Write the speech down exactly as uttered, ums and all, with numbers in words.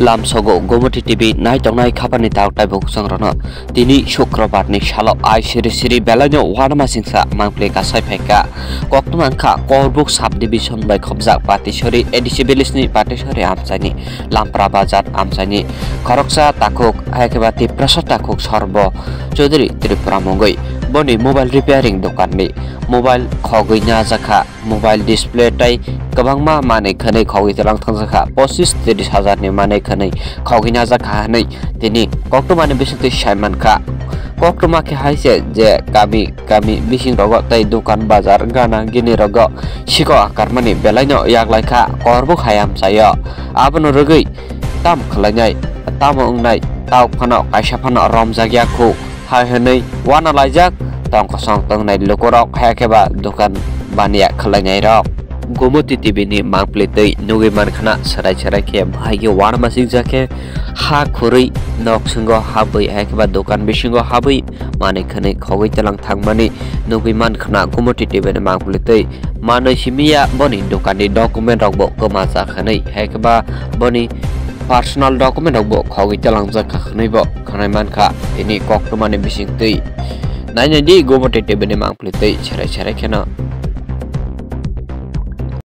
Lamsogo Gumoti T V nai tongnai khapani tauk taibo khwchang rwno. Tini Sukrobar ni salo ai siri siri belai no uanama singsa mangpli kasai phaikha. Koktwma wngkha Korbuk subdivision bai khobjak Patisori A D C village ni Patisori amchaini Lampra Bazar amchaini khoroksa takhuk, hai khe ba Tiprasa takhuk Sorbo Chaudhary Tripura mungwi. Boni mobile repairing dokan ni mobile khogwi najakha. Mobile display tei kwbangma manwi khwnwi khogwi tlang thangjakha, pochis tris hajar ni manwi khwnwi khogwi najakha hwnwi tini koktwmani bisingtwi sai mankha. Koktwma khe hai se je kami kami bising rogo tei dukan bazar gana gini rogo siko akarmani belaino yaklaikha, korbuk hai amchaio. Abono rwgwi tam khwlainai, tamo wngnai, tauk phano kaisa phano romjakya khu. Hai hwnwi uanalaijak tong kosong tongnai lukurok, hai khe ba dukan baniya khwlainairok. Gumoti T V ni mangpli twi nugwi mankhana, serai serai khe bahai khe uanama singjak khe ha khurwi nok singo habwi, hai khe ba dukan bisingo habwi manwi khwnwi khogwi tlang thangmani nugwi mankhana. Gumoti T V ni mangpli twi manwi simiya boni dukan ni document rok bo kwmajak hwnwi, hai khe ba boni personal document rok bo khogwi tlangjak kha hwnwi bo khwnai mankha. Tini koktwmani bisingtwi nainai di Gumoti T V ni mangpli twi serai serai kheno.